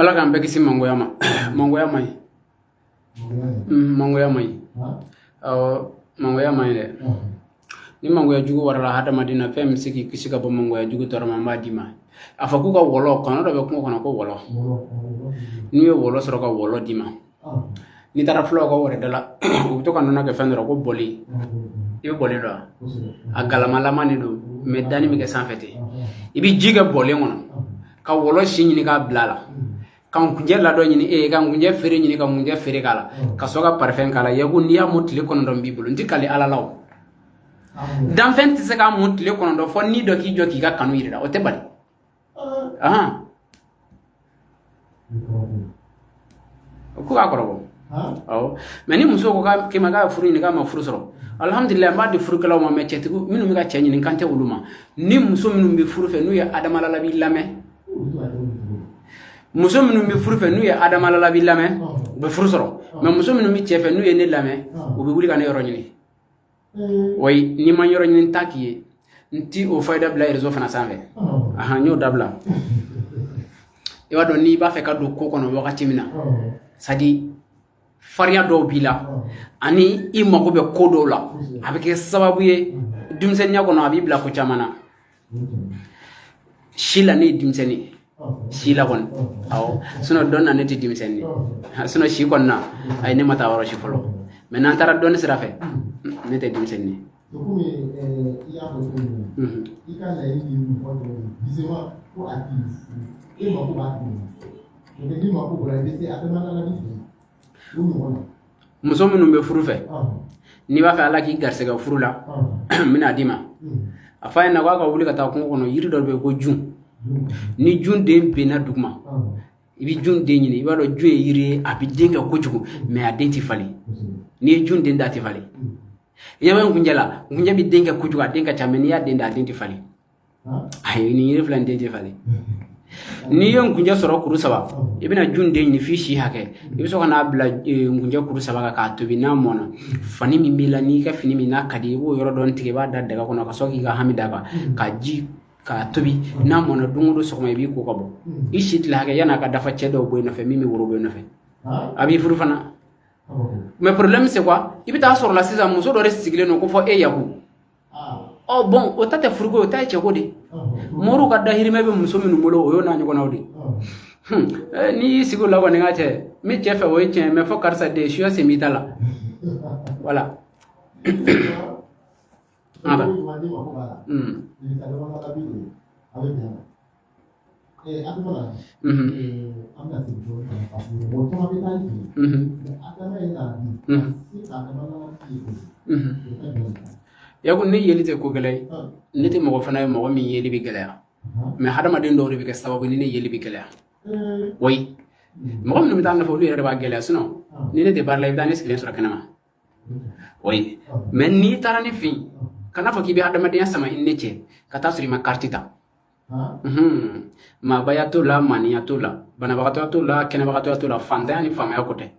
Ala k'an bɛɛ kisi mangoya ma. Mangoya man ɲi, mangoya man ɲi. Awɔ, mangoya man ɲi dɛ. Ni mangoya jugu warala hadamaden na, fɛn min bɛ se k'i kisi ka bɔ mangoya jugu tɔɔrɔ ma, an b'a d'i ma. A fɔ k'u ka wɔlɔ, kɔnɔ dɔ bɛ kungo kɔnɔ ko wɔlɔ. N'u ye wɔlɔ sɔrɔ ka wɔlɔ d'i ma, n'i taara fulaw ka wɛrɛ da la, u bɛ to ka nɔnɔ kɛ fɛn dɔ la ko bɔli. I bɛ bɔli dɔn wa? A galamalama de don, mais danni bɛ kɛ sanfɛ ten. I bɛ ji kɛ bɔlen kɔnɔ ka wɔlɔ si ɲini k'a bila a la, ka nkunjɛ ladɔn ɲini, e ka nkunjɛ feere ɲini ka nkunjɛ feere k'a la, ka sɔrɔ ka parifɛn k'a la. Yaku, n'i y'a mun tile 9 b'i bolo, n ti kali Ala la. O danfɛn tɛ se k'a mun tile 9 fɔ ni dɔ k'i jɔ k'i ka kanu yir'i la, o tɛ bali. Ahan, ko k'a kɔrɔbɔ. Awɔ, mais ni muso ko k'i ma k'a ye furu ɲini, k'a ma furu sɔrɔ, alhamdulilayi, n b'a di furukɛlaw ma. Mais cɛtigiw minnu bɛ ka cɛ ɲini, kan tɛ olu ma. Ni muso minnu bɛ furu fɛ, n'u ye Adama Lalabi lamɛn, muso minnu bɛ furu fɛ, n'u ye Adama Lalabi lamɛn, u bɛ furu sɔrɔ. Mais muso minnu bɛ cɛ fɛ, n'u ye ne lamɛn, u bɛ wuli ka ne yɔrɔ ɲini. Wayi, n'i ma yɔrɔ ɲini ta k'i ye, n ti o fayida bila réseau fana sanfɛ. Ahan, n y'o dabila. I b'a dɔn, n'i b'a fɛ ka don ko kɔnɔ wagati min na, c'est à dire farinya dɔw b'i la ani i mago bɛ ko dɔw la, a bɛ kɛ sababu ye denmisɛnninya kɔnɔ, a b'i bila ko caman na. Si la, ne ye denmisɛnnin ye si la kɔni, awɔ. Sinon dɔnni na, ne tɛ denmisɛnnin ye. Sinon si kɔni na, ayi, ne ma taa yɔrɔ si fɔlɔ. Mais n'an taara dɔnni sira fɛ, ne tɛ denmisɛnnin ye. Komi i y'a fɔ cogo min na, i ka laɲini ye mɔgɔ dɔw ye visiblement ko a t'i furu, e mako b'a tigi la, mais n'i mako bɔra, i bɛ se a bɛɛ ma lalabi fɛ yen o ɲɔgɔn na. Muso minnu bɛ furu fɛ, n'i b'a fɛ Ala k'i garisɛgɛ furu la, n bɛna d'i ma. A f'a ɲɛna k'a ka wuli ka taa kungo kɔnɔ, yiri dɔ bɛ yen ko jun. Ni jun den benna duguma, i bɛ jun den ɲini. I b'a dɔn, jun ye yiri ye, a bɛ den kɛ kojugu, mais a den tɛ falen. N'i ye jun den da, a tɛ falen. I ɲɛ bɛ nkunjɛ la, nkunjɛ bɛ den kɛ kojugu, a den ka ca, mais n'i y'a den da, a den tɛ falen. Ayi, nin yiri fila nin den tɛ falen. N'i ye nkunjɛ sɔrɔ kuru saba, i bɛna jun den ɲini f'i si hakɛ, i bɛ sɔrɔ ka n'a bila nkunjɛ kuru saba kan k'a tobi. N'a mɔnna, fani min b'i la, n'i ka fini min n'a ka di, i b'o yɔrɔ dɔɔni tigɛ, i b'a da daga kɔnɔ ka sɔrɔ k'i ka hami d'a kan ka ji k'a tobi. N'a mɔnna, don o don sɔgɔma, i b'i ko ka bɔ i si tile hakɛ. Yan'a ka dafa, cɛ dɔw bɔ i nɔfɛ min bɛ woro bɔ i nɔfɛ, a b'i furu fana. Mais problème, c'est quoi? I bɛ taa sɔrɔ la sisan, muso dɔ de sigilen don ko fɔ e Yaku. Ɔ bon, o ta tɛ furuko ye, o ta ye cɛko de. Moriw ka dahirimɛ bɛ muso minnu bolo, o y'o n'a ɲɔgɔnnaw de. N'i y'i sigi o la kɔni, ka cɛ n bɛ cɛ fɛ, o ye tiɲɛ, mais fɔ karisa den suya sen b'i ta la. Voilà. Voilà. Yaku, ne yeli tɛ ko gɛlɛn ye. Ne tɛ mɔgɔ fana ye mɔgɔ min yeli bɛ gɛlɛya, mais hadamaden dɔw de bɛ kɛ sababu ni ne yeli bɛ gɛlɛya. Oui, mɔgɔ minnu bɛ taa nɔfɛ, olu yɛrɛ de b'a gɛlɛya. Sinon ni ne tɛ baara la, i bɛ taa ne sigilen sɔrɔ kɛnɛma. Oui, mais n'i taara ne fɛ yen, kana fɔ k'i bɛ hadamadenya sama i ni ne cɛ ka taa sɔrɔ i ma kariti ta. Maabaya t'o la, maniya t'o la, banabagatɔya t'o la, kɛnɛbagatɔya t'o la, fantanya ni faamaya ko tɛ.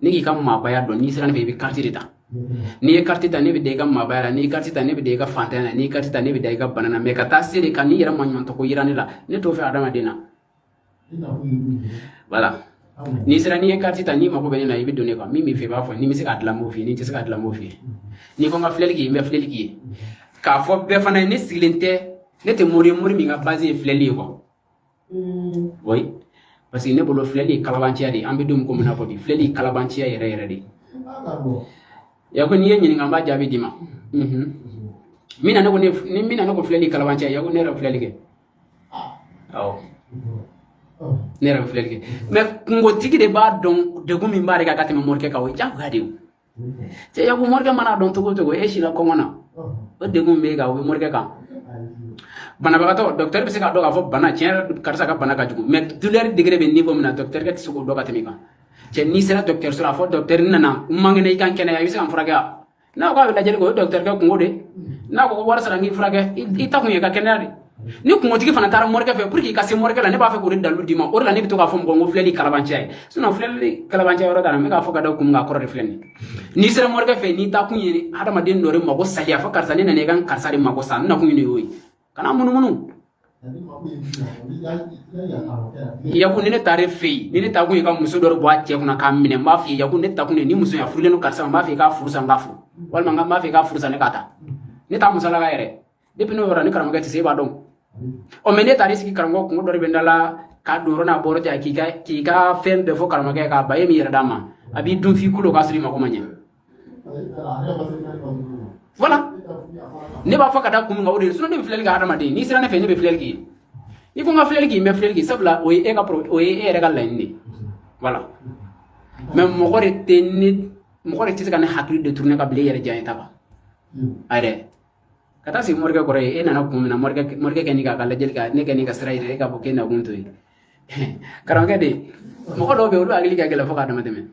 Ni k'i ka maabaya dɔn, n'i sera ne fɛ, i bɛ kariti de ta. N'i ye kariti ta, ne bɛ da i ka maabaya la. N'i ye kariti ta, ne bɛ da i ka fantanya la. N'i ye kariti ta, ne bɛ da i ka bana na. Mais ka taa se de ka n'i yɛrɛ maɲumantɔ ko yira ne la, ne t'o fɛ hadamaden na. Voilà. N'i sera, n'i ye kariti ta, n'i mago bɛ ne na, i bɛ don ne kan. Min b'i fɛ, i b'a fɔ. N'i bɛ se k'a dilan, n b'o f'i ye. N'i tɛ se k'a dilan, n b'o f'i ye. N'i ko n ka filɛli k'i ye, n bɛ filɛli k'i ye. K'a fɔ bɛɛ fana ye, ne sigilen tɛ, ne tɛ mori ye, mori min ka base ye filɛli ye quoi. Oui, parce que ne bolo, filɛli ye kalabanciya de ye. An bɛ don min komi n'a fɔ bi, filɛli ye kalabanciya yɛrɛ yɛrɛ de ye. Yaku, n'i ye ɲininka, n b'a jaabi d'i ma. Min na ne ko ne ni min na ne ko filɛli ye kalabanciya, Yaku, ne yɛrɛ bɛ filɛli kɛ. Awɔ, ne yɛrɛ bɛ filɛli kɛ, mais kungotigi de b'a dɔn degun min b'ale kan ka tɛmɛ morikɛ kan. O ye diyagoya de ye. Cɛ Yaku, morikɛ mana dɔn cogo o cogo, e si la kɔngɔ na, o degun b'e kan, o bɛ morikɛ kan. Banabagatɔ, docteur bɛ se k'a dɔn k'a fɔ bana tiɲɛ yɛrɛ, karisa ka bana ka jugu, mais douleur degré bɛ niveau min na, docteur tɛ se k'o dɔn ka tɛmɛ i kan. Cɛ, n'i sera docteur so la, a fɔ docteur: n nana, n man kɛnɛ, i ka n kɛnɛya, i bɛ se ka n furakɛ wa? N'a ko a bɛ lajɛli kɛ, o ye docteur kɛ kungo de. N'a ko ko wari sara n k'i furakɛ, i ta kun ye ka kɛnɛya de. Ni kungotigi fana taara morikɛ fɛ, pour que i ka se morikɛ la, ne b'a fɛ k'o de dalu d'i ma. O de la ne bɛ to k'a fɔ mɔgɔ ko filɛli kalabanciya ye. Sinon filɛli kalabanciya yɔrɔ t'a la. N bɛ k'a fɔ ka da kun min kan, a kɔrɔ de filɛ nin ye. N'i sera morikɛ fɛ, n'i taa kun ye hadamaden dɔ de mago sali, a fɔ karisa, ne nana i ka karisa de mago sa, n nakun ye y'o ye. Kana munumunu. Yaku, ni ne taara e fɛ yen, ni ne taa kun ye ka muso dɔ bɔ a cɛ kunna k'a minɛ, n b'a f'i ye, Yaku, ne ta kun ye ni muso in a furulen don karisa ma, n b'a f'i ye k'a furu sa, n k'a furu, walima n b'a f'i ye k'a furu sa, ne k'a ta. Ne t'a musalaka yɛrɛ. Depuis n'o yɔrɔ ni karamɔgɔkɛ tɛ se, e b'a dɔn. Ɔ, mais ne taara i sigi karamɔgɔ kungo dɔ de bɛ n da la k'a don yɔrɔ n'a bɔ yɔrɔ cɛ, k'i ka fɛn bɛɛ fɔ karamɔgɔkɛ k'a ban, e min yɛrɛ d'a ma, a b'i dun f'i kulo k'a sɔrɔ i mako ma ɲɛ. Voilà, ne b'a fɔ ka da kun min kan, o de ye. Sinon ne bɛ filɛli kɛ hadamaden. N'i sera ne fɛ, ne bɛ filɛli k'i ye. N'i ko n ka filɛli k'i, n bɛ filɛli k'i, sabula o ye e ka o ye e yɛrɛ ka laɲini de ye. Voilà, mais mɔgɔ de tɛ ne, mɔgɔ de tɛ se ka ne hakili détourner ka bila e yɛrɛ diya ta kan. Ayi dɛ, ka taa sigi morikɛ kɔrɔ ye, e nana kun min na, morikɛ kɛ n'i k'a ka lajɛli kɛ, ne kɛ n'i ka sira yira e k'a fɔ k'e nakun to ye karamɔgɔkɛ de. Mɔgɔ dɔw bɛ yen, olu hakili ka gɛlɛn fo k'a dama tɛmɛ.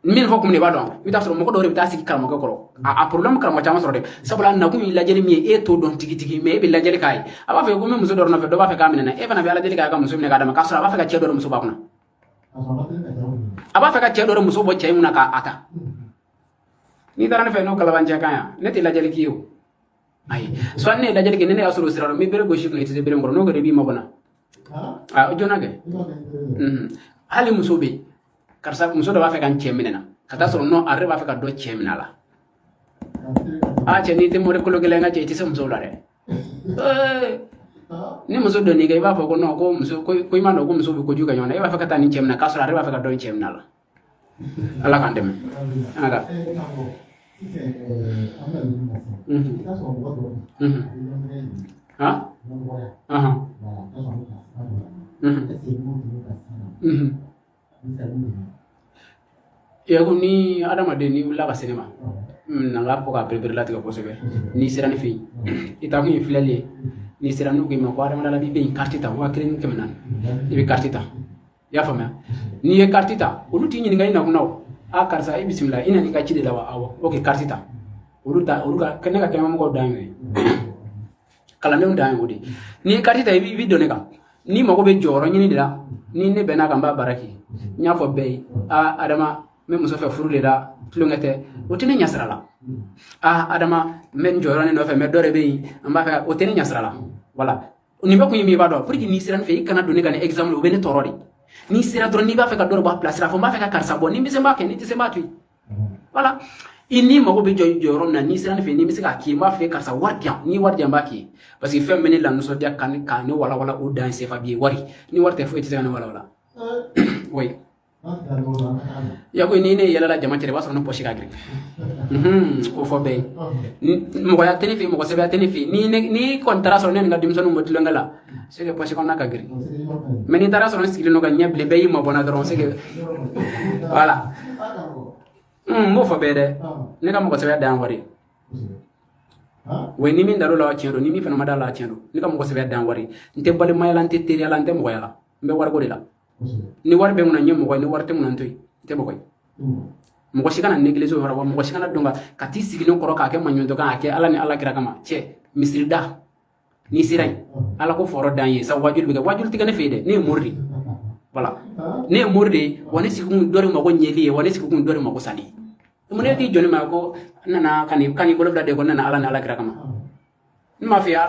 Min fɔ kun de b'a dɔn, i bɛ taa sɔrɔ mɔgɔ dɔw de bɛ taa sigi karamɔgɔkɛ kɔrɔ, a problème karamɔgɔ caman sɔrɔ dɛ, sabula nakun ye lajɛli min ye, e t'o dɔn tigitigi, mais e bɛ lajɛli k'a ye. A b'a fɔ ko n bɛ muso dɔ nɔfɛ, dɔ b'a fɛ k'a minɛ, e fana bɛ lajɛli k'a ka muso minɛ k'a d'a ma, k'a sɔrɔ a b'a fɛ ka cɛ dɔ muso b'a kunna, a b'a fɛ ka cɛ dɔ muso bɔ cɛ in kunna k'a ta. N'i taara ne fɛ n'o kalabanciya kan yan, ne tɛ lajɛli k'i ye o. Ayi, soit ne ye lajɛli kɛ, ni ne y'a sɔrɔ o sira rɔ, n bɛ bere gosi kun, i tɛ se bere kɔrɔ, n'o kɛra i b'i mabɔ n na. A joona kɛ. Hali muso bɛ yen, karisa muso dɔ b'a fɛ ka n cɛ minɛ na, ka taa sɔrɔ non, a yɛrɛ b'a fɛ ka dɔ cɛ minɛ a la. A cɛ, n'i tɛ mori kolo gɛlɛn, ka cɛ, i tɛ se musow la dɛ. Ni muso donn'i kan, i b'a fɔ ko non, ko muso ko i m'a dɔn ko muso bɛ kojugu kɛ ɲɔgɔn na, e b'a fɛ ka taa nin cɛ minɛ, k'a sɔrɔ a yɛrɛ b'a fɛ ka dɔ in cɛ minɛ a la. Ala k'an dɛmɛ. An ka taa. Han ahan mhm Yaku, ni adamaden n'i wulila ka se ne ma, na n k'a fɔ k'a perepere latigɛ kosɛbɛ. N'i sera ne fɛ yen, i taa kun ye filɛli ye. N'i sera, n'u k'i ma ko adamadenya la, b'i bɛ yen carte ta 1400, i bɛ carte ta. I y'a faamuya? N'i ye carte ta, olu t'i ɲininka i nakun na. O a karisa, i bisimila, i nana i ka ci de la wa? Awɔ, ok, carte ta. Olu ta, olu ka ne ka kɛnɛmamɔgɔw dan ye o ye, kalandenw dan ye o de ye. N'i ye carte ta, i b'i don ne kan. N'i mago bɛ jɔyɔrɔ ɲini de la, ni ne bɛn'a kan, n b'a baara k'i ye. N y'a fɔ bɛɛ ye, a Adama, n bɛ muso fɛ furu de la, tulonkɛ tɛ, o tɛ ne ɲɛsira la. A Adama, n bɛ n jɔyɔrɔ ne nɔfɛ, mɛ dɔ de bɛ yen, an b'a fɛ, o tɛ ne ɲɛsira la. Voilà, nin bɛɛ kun ye min ye, i b'a dɔn, pour que n'i sera ne fɛ, i kana don ne ka ni exemple, o bɛ ne tɔɔrɔ de. N'i sera dɔrɔn, n'i b'a fɛ ka dɔ de bɔ a place la, fɔ n b'a fɛ ka karisa bɔ, ni n bɛ se n b'a kɛ, ni tɛ se n b'a to yen. Voilà, i n'i mago bɛ jɔ jɔyɔrɔ min na, n'i sera ne fɛ, n'i bɛ se k'a k'i ye, n b'a f'i ye karisa, wari di yan. N'i wari di yan, n b'a k'i ye, parce que fɛn min bɛ ne la nisɔndiya ka ne walawala, o dan ye sefa bi ye wari. Ni wari tɛ, foyi tɛ se ka ne walawala. Oui, Yaku, ni ne yɛlɛla jama cɛ, i b'a sɔrɔ ne poche ka girin. O fɔ bɛɛ ye, mɔgɔya tɛ ne fɛ yen, mɔgɔ sɛbɛya tɛ ne fɛ yen. Ni kɔni taara sɔrɔ ne ni n ka denmisɛnninw bɛ tulonkɛ la, c'est que poche kɔnɔna ka girin. Mais n'i taara sɔrɔ n sigilen don ka ɲɛ bilen, bɛɛ y'i mabɔ n na dɔrɔn, c'est que voilà. N b'o fɔ bɛɛ dɛ, ne ka mɔgɔ sɛbɛya dan wari. Wa ni min dar'o la, tiɲɛ don. Ni min fana ma da la, tiɲɛ don. Ne ka mɔgɔ sɛbɛya dan wari. N tɛ balimaya la, n tɛ teriya la, n tɛ mɔgɔya la, n bɛ wariko de la. Ni wari bɛ n kunna, n ye mɔgɔ ye. Ni wari tɛ n kunna, n to yen, n tɛ mɔgɔ ye. Mɔgɔ si kana négliger o yɔrɔ wa. Mɔgɔ si kana don ka t'i sigi ne kɔrɔ k'a kɛ maɲumantɔ kan, k'a kɛ Ala ni Ala kira kama. Cɛ, misiri da, n'i sera yen, Ala ko fɔrɔ dan ye sa. Wajuli bɛ kɛ, wajuli tɛ kɛ ne fɛ yen dɛ. Ne ye mori de ye. Voilà, ne ye mori de ye wa. Ne sigi kun dɔ de mako ɲɛli ye wa, ne sigi kun dɔ de mako sali ye. Mun ne t'i jɔ ne ma ko n nana ka n'i bolo bila de ko n nana Ala ni Ala kira kama? N m'a f'i ye,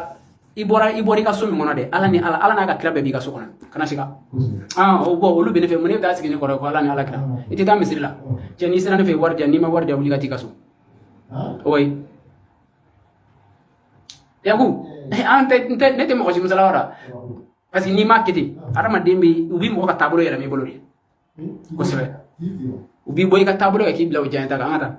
i bɔra i ka so min kɔnɔ dɛ, Ala ni Ala n'a ka kira bɛɛ b'i ka so kɔnɔ, kana siga. Ah, o bɔn, olu bɛ ne fɛ. Mun ne bɛ taa sigi ne kɔrɔ ko Ala ni Ala kira? I tɛ taa misiri la. Cɛ, n'i sera ne fɛ, wari di yan. N'i ma wari di yan, wuli ka t'i ka so. Oui, Yaku, an tɛ n tɛ ne tɛ mɔgɔ si musala la, parce que n'i m'a kɛ ten, adamaden bɛ u b'i mɔgɔ ka taabolo yɛlɛma i bolo de kosɛbɛ. U b'i bɔ i ka taabolo kɛ k'i bila o diya ta kan. An ka taa.